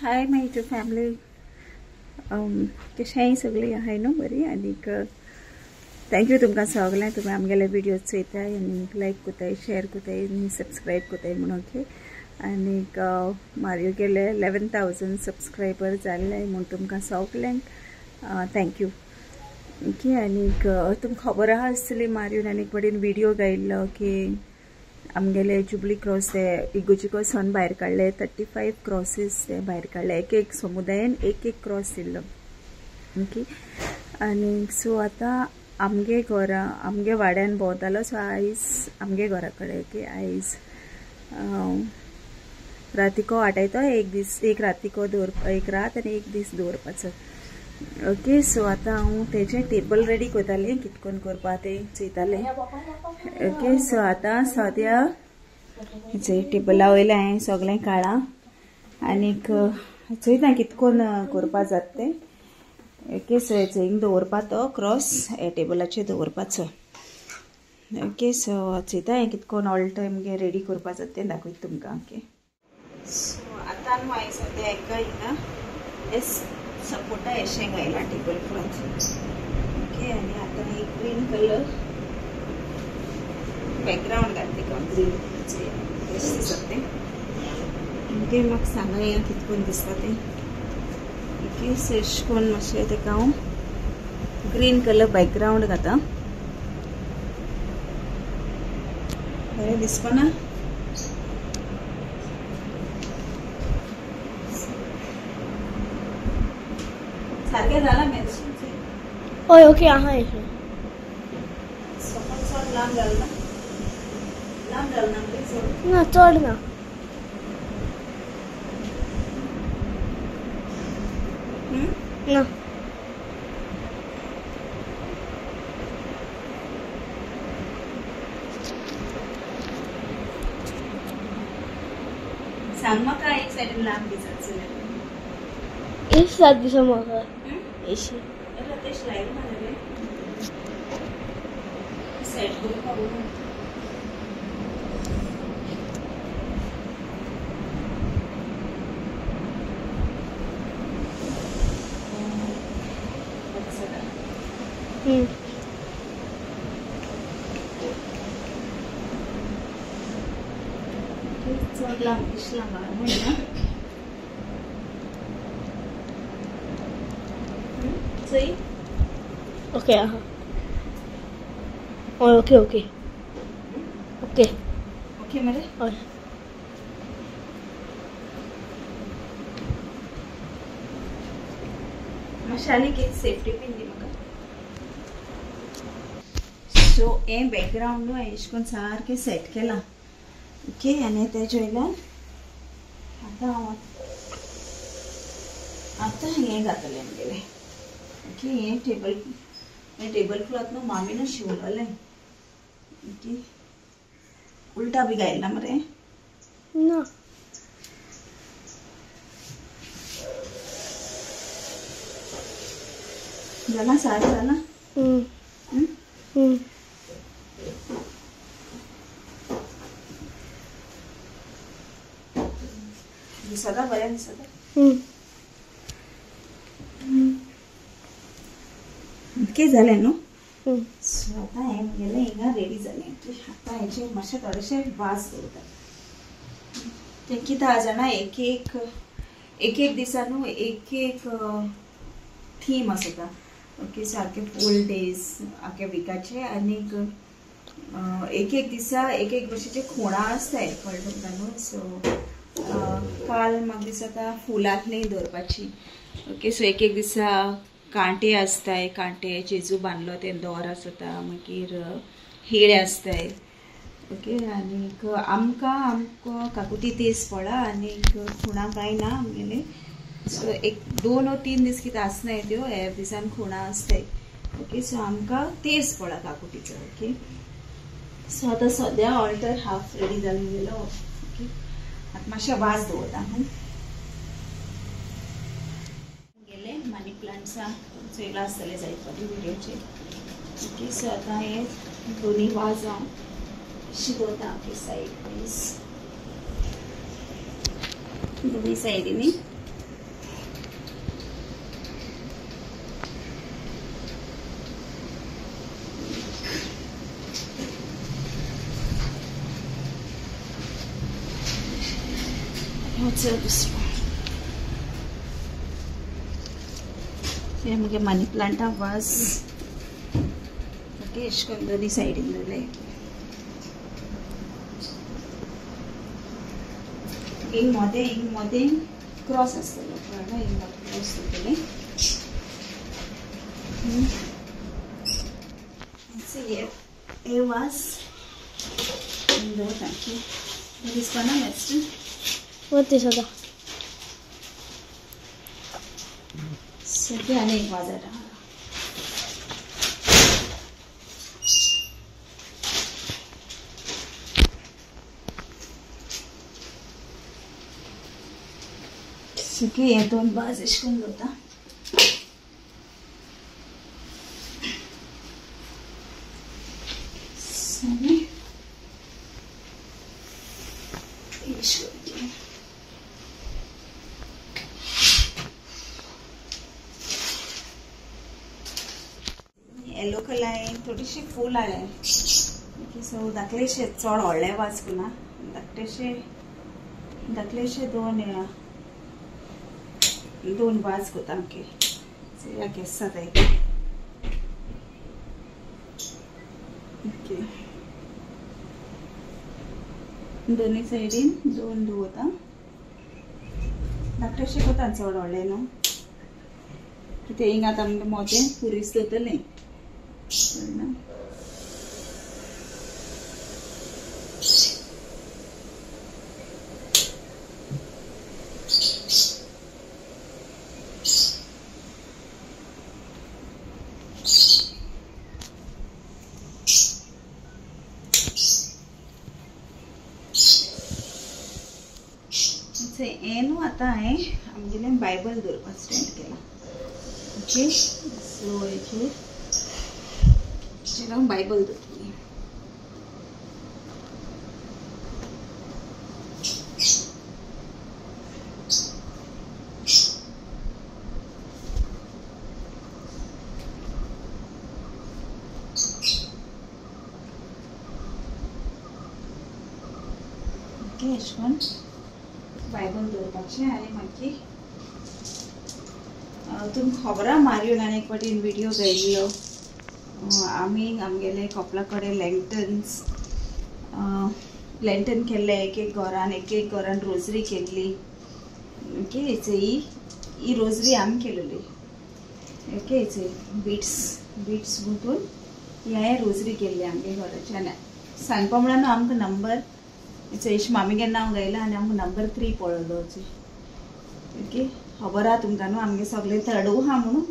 High my YouTube family, कशें सगळीं आहाय न्हू बरी. आनीक thank you तुमकां सगळ्यांक, तुमी आमगेले व्हिडियोज चोयताय आनी लायक करताय, शेअर करताय आनी सबस्क्रायब करताय म्हणून. ओके, आनीक मारियो गेले 11,000 सबस्क्रायबर जाल्ले म्हूण तुमकां सगल्यांक thank you. Okay, आनीक तुमकां खबर आहा आसतली मारियोन आनीक बडीन व्हिडियो गायिल्लो की आमगेले जुबली क्रॉस ते इगोजी क्रॉसान भायर काडले, 35 क्रॉसीस ते भायर काडले, एक एक समुदायेन एक एक क्रॉस दिल्लो. ओके, आनी सो आतां आमगे घरा आमगे वाड्यान भोंवतालो, सो आयज आमगे घरा कडेन. ओके, आयज रातिको वाटायतो, एक दीस एक रातिको दवर, एक रात आनी एक दीस दवरपाचो. ओके, सो आतां हांव तेजें टेबल रेडी करतालें, कितकोन करपा तें चोयतालें. ओके, सो आतां सद्या टेबला वयलें हांवें सगळें काडलां आनीक चोयता कितकोन करपा जाता तें. ओके, सो हिंग दवरपा तो क्रॉस हे टेबलाचेर दवरपाचो. ओके, सो चोयता हें कितकोन ऑल्ट आमगे रेडी करपा जाता तें दाखयता तुमकां. ओके, सो आतां न्हू हांवें सद्या एका हिंगा सपोर्टा एशें घायला टेबल क्लॉथ. ओके, आनी आतां एक ग्रीन कलर बॅकग्रावंड घातली का ग्रीन कशें दिसता तें. ओके, म्हाका सांगा हें कितकोन दिसता तें. ओके, सो एशें करून मातशें तेका हांव ग्रीन कलर बॅकग्रावंड घाता, बरें दिसपा ना. सारकें जाला मॅच. हय, ओके आहा एशें सपोर्ट चड लांब जालें ना, लांब जालें ना चड ना, चड ना. ना सांग म्हाका एक सायडीन लांब दिसत जाल्यार. एश जात दिसो म्हाका एशी तेश लायलें ना रे सेट करपा. चड लांब इश लांब ना. सही. ओके आहा. हय, ओके ओके ओके ओके मरे. हय, मातशें आनीक एक सेफ्टी पीन दी म्हाका. सो हें बॅकग्रावंड न्हू हांवें एशें करून सारकें सेट केलां. ओके, आनी तेजे वयल्यान आतां हांव आतां हें घातलें आमगेलें. ओके, हें टेबल क्लॉथ न्हू मामीन शिंवलोलें. ओके, उल्टा बी घायला मरे ना. जाला सारकें जाला. दिसता बरें दिसता. ओके जालें न्हू. सो आतां हें म्हगेलें हिंगा रेडी जालें. आतां हेचेर मातशें थोडेशें वास दवरता. तें कितें आहा जाणा, एक एक एक एक दिसा न्हू एक एक थीम आसता. ओके, सारके फूल डेज आख्या विकाचे आनीक एक एक दिसा एक एक भशेचे खुणां आसताय, कळ्ळें तुमकां न्हू. सो काल म्हाका दिसता फुलांतली दवरपाची. ओके, सो एक एक दिसा कांटे आसताय, कांटे चेजू बांदलो ते दोर आसता, मागीर हेळे आसताय. ओके, आनीक आमकां आमकां काकुती तेज पडा आनीक खुणां कांय ना आमगेले. सो एक 2 or 3 दीस कितें आसनाय त्यो, ह्या दिसान खुणां आसताय. ओके, सो आमकां तेज पडा काकुटीचो. ओके, सो आतां सद्या ऑल्टर हाफ रेडी जालो गेलो. ओके, आतां मातशें वास दवरता. गेले मनी प्लांट्सा चोयला आसतले जायत फावटी व्हिडियोचेर. ओके, सो आतां हे दोनी वाज हांव दवरता. ओके, सायड वायज दोनी सायडींनी. दुसरो हे मगे मनी प्लांटा वास. ओके अशें करून दोनी सायडीन दवरले. एक मोदें एक मोदें क्रॉस आसतलो कळ्ळें, एक मोदें क्रॉस दवरतलें. हे वास दवरता दिसपा ना बेस्ट दिसता. सगळे आनी एक वाज हाडटा. सगळे हे दोन वाज अशें करून दवरता. सगळे अशें करून येलो कलर थोडीशी फूल आले. ओके सो धाकलेशे चड व्हडले वाज ना, धाकटेशे धाकलेशे दोन दोन वाज कोता आमके. ह्या गॅस जाता. ओके दोनी सायडीन दोन दवरता. धाकटेशे कोता चड व्हडले न्हू, कितें हिंगा आतां आमगे मोदें पुरीस दवरतलें. हें न्हू आतां हांवें आमगेलें बायबल दवरपाक स्टँड केलां. ओके सो हेचेर हांव बायबल दवरतलें. ओके अशें करून बायबल दवरपाचें. आनी मागीर तुमकां खबर आहा मारियोन आनी एक फावटी विडियो घेयल्लो आमी आमगेले कपला कडेन लँटन्स लँटन केल्ले, एक एक घरान एक एक घरान रोजरी केल्ली. ओके ही ही रोजरी आमी केलेली. ओके बिट्स बिट्स गुंतून ही हांवें रोजरी केल्ली आमगे घराची. आनी सांगपा म्हळ्यार न्हू आमकां नंबर अशें मामीगेर नांव गायलां आनी आमकां नंबर 3 पडलो. ओके खबर आहा तुमकां न्हू आमगे सगळे थर्डू आहा म्हणून,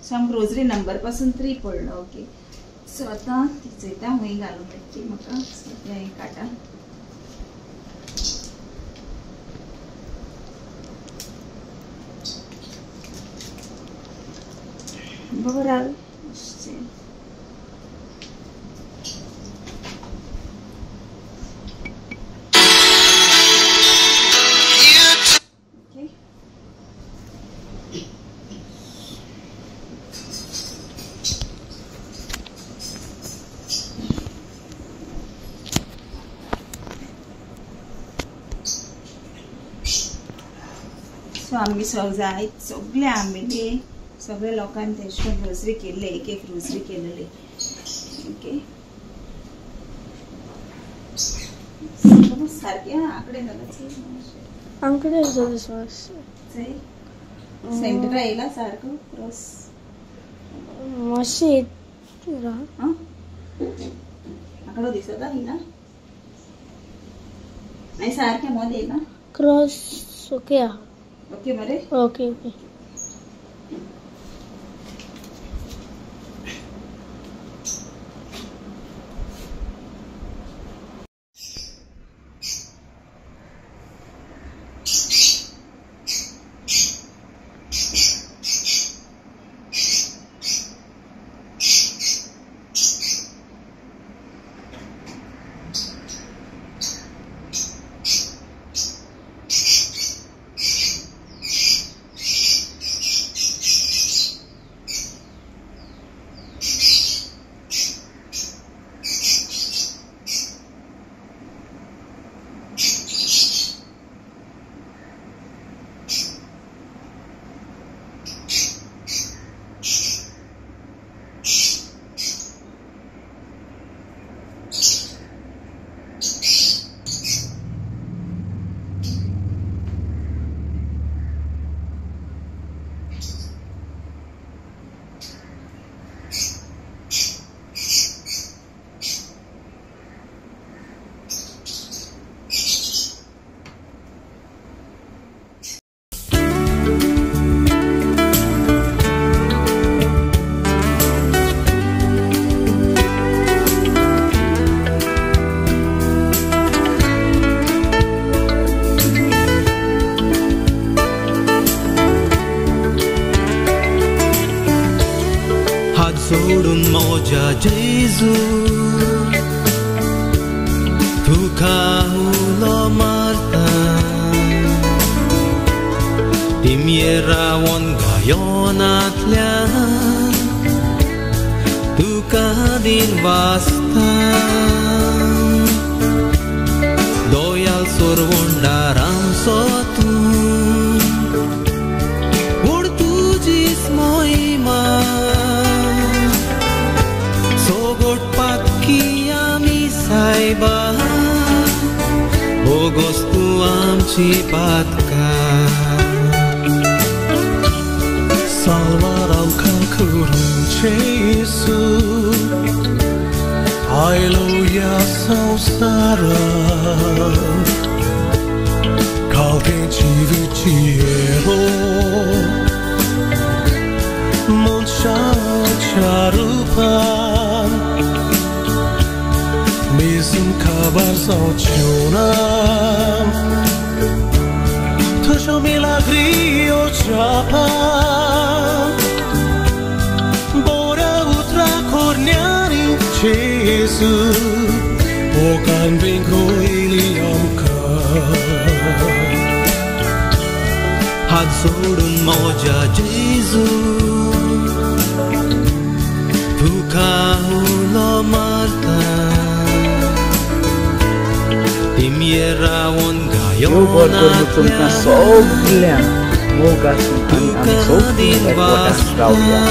सो आमकां रोजरी नंबर पासून 3 पडलो. ओके सो आतां ती चोयता खंय घालूं मेळची म्हाका. सद्या हें काडटा. बरोबर आहा. सो आमगे जाय सगळे आमगे सगळे लोकांनी तेजे करून रोजरी केल्ले, एक एक रोजरी केलेली. ओके सारके आंकडे जाला आंकडे सेंटर येयला सारको क्रॉस मातशें आंकडो दिसता हिंगा आनी सारकें मोद येयला क्रॉस. ओके आहा. ओके मरे. Okay okay. सोडून मोजा जेजू तुका उलो मारता तिमये रावन गायोनांतल्यान तुका दिन वाचता दोयाल सोरवंडार आमचो तूं व्हड तुजीच मोहिमा सोगोट पातकी आमी सायबा बोगोस तूं आमची पातकां Salvar आमकां Jesu Hallelujah संसारा Calventi vitiero Monchacha rupan Mesum kabar sautionam Tujo milagrio chapa Bora utra corniani Jesu Okan vengo iliamka हात सोडून मोजा जेजू तुका उलो मारता तिमये रावन देव बरो करूं तुमकां सगल्यांक मोग आसूं आनी आमी सगळीं एकवटान रावया.